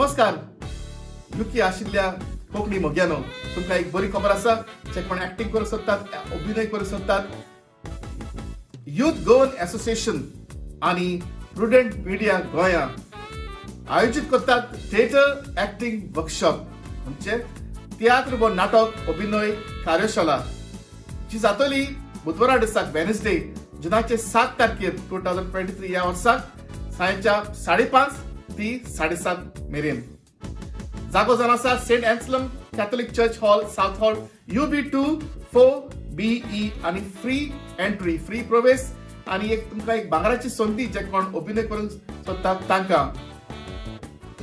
नमस्कार युके आशिल्ल्या कोंकणी मोग्यानो, तुमकां एक बरी खबर आसा. जे कोण एक्टिंग करूंक सोदतात, अभिनय करूंक सोदतात, युथ गोवन असोसिएशन आनी प्रुडंट मिडिया गोंया आयोजीत करतात थिएटर एक्टिंग वर्कशॉप, म्हणजे तियात्र व नाटक अभिनय कार्यशाळा, जी जातली बुधवारा दिसाक, वेनसडे, जुनाचे 7 तारखेर, 2023 ह्या वर्साक, सांजच्या 5:30 ती 7:30 मेरेन. जागो जावन आसा Saint Anselm Catholic Church Hall, Southall, UB2 4BE आनी फ्री एंट्री, फ्री प्रवेश आनी एक तुमकां एक भांगराची संदी, जे कोण अभिनय करूंक सोदतात तांकां.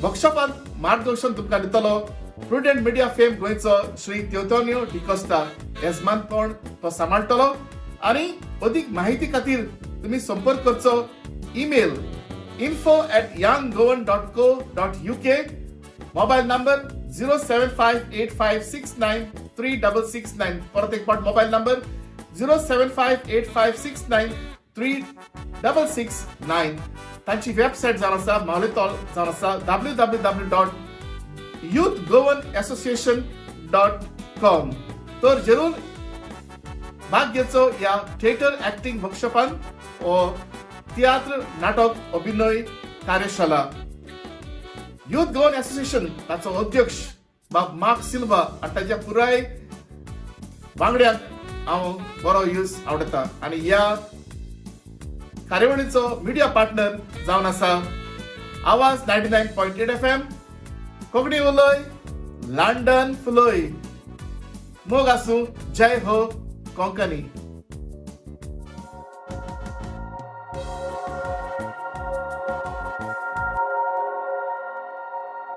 वर्कशॉपांत मार्गदर्शन तुमकां दितलो प्रुडंट मिडिया फेम गोंयचो श्री तेवतोनियो डिकोस्ता. येजमानपण तो सांबाळटलो आनी अदीक माहिती खातीर तुमी संपर्क करचो email info@younggoan.co.uk, mobile number 07585693669. परत एक फावट, mobile number 07585693669. तांची वेबसायट जावन आसा, मावलेतॉल जावन आसा www.youthgoanassociation.com. तर जरूर भाग घेवचो ह्या थिएटर एक्टिंग वर्कशॉपान ओ तियात्र नाटक अभिनय कार्यशाळा. युथ गोवन असोसिएशन ताचो अध्यक्ष बाब मार्क सिल्वा आनी ताच्या पुराय वांगड्यांक हांव बरो यूज आवडटा. आनी ह्या कार्यावळीचो मिडिया पार्टनर जावन आसा आवाज 99.8 FM. Konkani उलय, लंडन फुलय. मोग आसूं. जय हो कोंकणी.